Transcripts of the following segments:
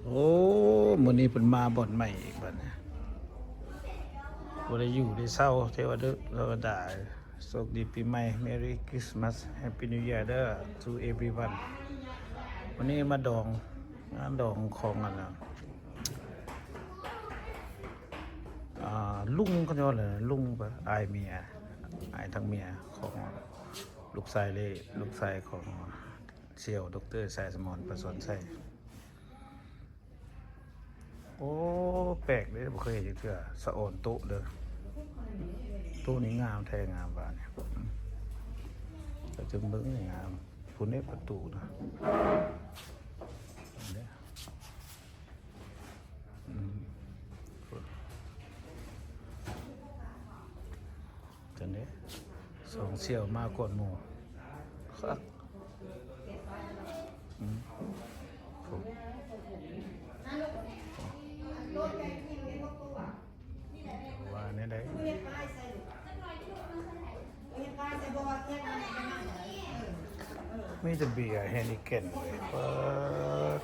ໂອ້ ມື້ນີ້ເພິ່ນມາບ່ອນໃໝ່ອີກບັດນີ້ ບໍ່ໄດ້ຢູ່ໄດ້ເຊົາເທວະເດີ ເທວະດາ. ໂຊກດີປີໃໝ່ Merry Christmas Happy New Year ເດີ to everyone. ມື້ນີ້ມາດອງ ງານດອງຂອງອັນນ່າ ອ່າ ລຸງ ເຂົາເຈົ້າເອີ້ນລຸງ ອ້າຍເມຍ ອ້າຍທາງເມຍຂອງລູກຊາຍເລ ລູກຊາຍຂອງ ສ່ຽວ ດອກເຕີ ສາຍສະໝອນ ປະສອນໄຊ. ໂອ້ ແປກເດ້ ບໍ່ເຄີຍເຫັນຈັກເທື່ອ ສະອອນໂຕະເດີ. ໂຕະນີ້ງາມແທ້ງາມວ່ານີ້ ເຈົ້າຈົ່ງເບິ່ງນີ້ງາມ. ພຸ້ນເດ້ປະຕູນະ ເດ້ ອືມ ຈັ່ງໃດ ສອງສ່ຽວມາກ່ອນໝູ່ ຄັກ ອືມ ໂອ້ ວ່າແນວໃດ ມີແຕ່ເບຍ Heineken ເວີຍ ເປີດ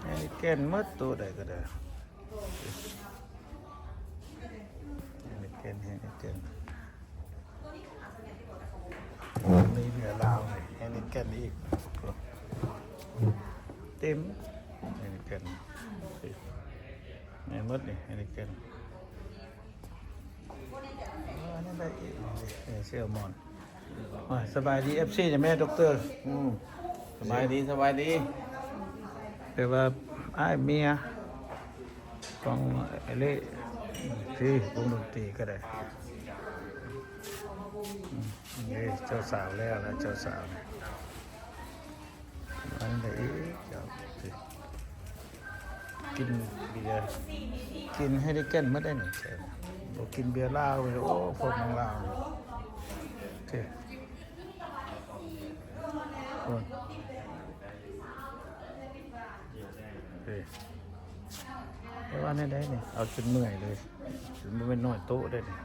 Heineken ໝົດ ໂຕະໃດກໍໄດ້ Heineken Heineken ມີເບຍລາວ Heineken ອີກ ເຕັມ Heineken ນີ້ໝົດນີ້ Heineken. ເອີ ອັນນັ້ນໄດ້ອີກ ເຊວມອນ. ໂອ້ຍ ສະບາຍດີ ເອັຟຊີ ແມ່ດອກເຕີ ອືມ ສະບາຍດີ ສະບາຍດີ ແປວ່າອ້າຍເມຍຂອງເອເລ ທີ່ວົງດົນຕີກໍໄດ້ ອືມ ນີ້ເຈົ້າສາວແລ້ວ ແລ້ວເຈົ້າສາວນີ້ ອັນໃດອີກ ເຈົ້າ ກິນເບຍ ກິນ Heineken ໝົດໄດ໋ນີ້ ບໍ່ກິນເບຍລາວເລີຍ ໂອ້ ພວກເມືອງລາວນີ້ ໂອ້ຍ ເອີ ແຕ່ວ່າແນວໃດນີ້ ເອົາຈົນເມື່ອຍເລີຍ ບໍ່ແມ່ນນ້ອຍໂຕະເດ້ນີ້.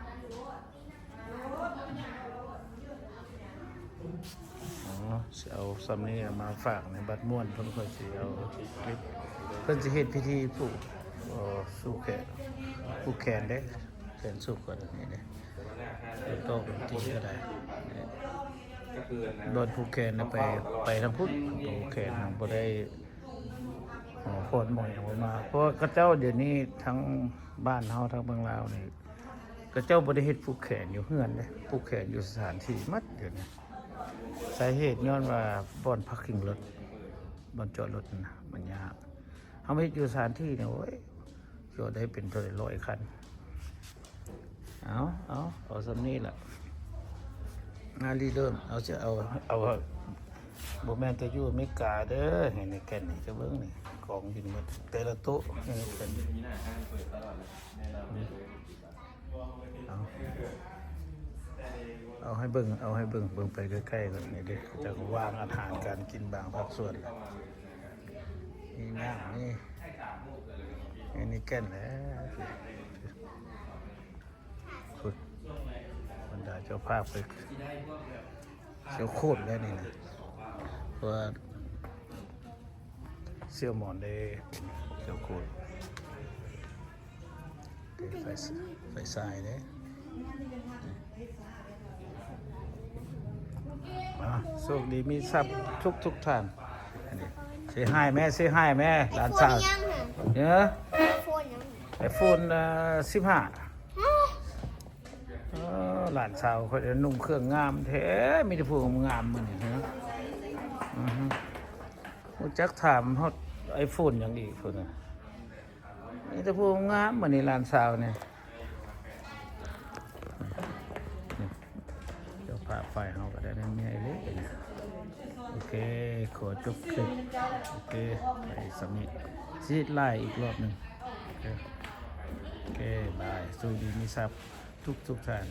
ອໍ ຊິເອົາຊ່ຳນີ້ມາຝາກໃນບັດມ່ວນ ເພິ່ນຄ່ອຍຊິເອົາ ເພິ່ນຊິເຮັດພິທີຜູກ ເອີ ສູກແຂນ ຜູກແຂນເດ້ ແຂນສຸກກ່ອນນີ້ເດ້ ຕໍ່ເປັນຕີກໍໄດ້ ບ່ອນຜູກແຂນໄປ ໄປທາງພຸ້ນ ຜູກແຂນບໍ່ໄດ້ ໝໍພອນໝໍຫຍັງບໍ່ມາ ເພາະວ່າເຂົາເຈົ້າດຽວນີ້ທັງບ້ານເຮົາທັງເມືອງລາວນີ້ ເຂົາເຈົ້າບໍ່ໄດ້ເຮັດຜູກແຂນຢູ່ເຮືອນເດ້ ຜູກແຂນຢູ່ສະຖານທີ່ໝົດດຽວນີ້ ສາເຫດຍ້ອນວ່າບ່ອນພາກກິ້ງລົດ ບ່ອນຈອດລົດນະ ມັນຍາກ ເຮົາມາເຮັດຢູ່ສະຖານທີ່ນີ້ ໂອ້ຍ ຈອດໄດ້ເປັນເທົ່າໃດຮ້ອຍຄັນ. ເອົາ ເອົາ ເອົາຊ່ຳນີ້ລະ ມາລີເລີ່ມ ເອົາ ຈະເອົາ ເອົາ ບໍ່ແມ່ນແຕ່ຢູ່ອາເມລິກາເດີ Heineken ນີ້ ຈະເບິ່ງນີ້ ກອງຢູ່ນີ້ໝົດ ແຕ່ລະໂຕະ Heineken ເອົາ ເອົາໃຫ້ເບິ່ງ ເອົາໃຫ້ເບິ່ງ ເບິ່ງໄປໃກ້ໆກ່ອນນີ້ເດ້ ເຂົາເຈົ້າກໍວາງອາຫານການກິນບາງພາກສ່ວນ ມີນ້ຳ ມີ Heineken ແຫຼະ ພຸ້ນ ບັນດາເຈົ້າພາບໄປ ເຈົ້າໂຄດແລ້ວນີ້ນະ ເພາະວ່າສ່ຽວໝອນເດ້ ເຈົ້າໂຄດ ໄຟ ໄຟສາຍເດ້ ອ່າ ໂຊກດີມີຊັບທຸກໆທ່ານ ເຊຮາຍແມ່ ເຊຮາຍແມ່ ຫຼານສາວ ເອີ ໄອໂຟນຫຍັງ ໄອໂຟນ ເອີ ສິບຫ້າ ຮະ ເອີ ຫຼານສາວຂ້ອຍນຸ່ງເຄື່ອງງາມແທ້ ມີແຕ່ຜູ້ງາມໆມື້ນີ້ ຮະ ອືຮຶ ຮູ້ຈັກຖາມຮອດໄອໂຟນຫຍັງອີກພຸ້ນນະ ມີແຕ່ຜູ້ງາມມື້ນີ້ຫຼານສາວນີ້ ເຈົ້າພາບຝ່າຍເຮົາກໍໄດ້ແນວໃຫຍ່ເລີຍ ໂອເຄ ຂໍຈົບຄລິບ ໂອເຄ ໄປສ່ຳນີ້ ຊິເຮັດຫຼາຍອີກລອບໜຶ່ງ ໂອເຄ ບາຍ ໂຊກດີມີຊັບທຸກໆທ່ານ.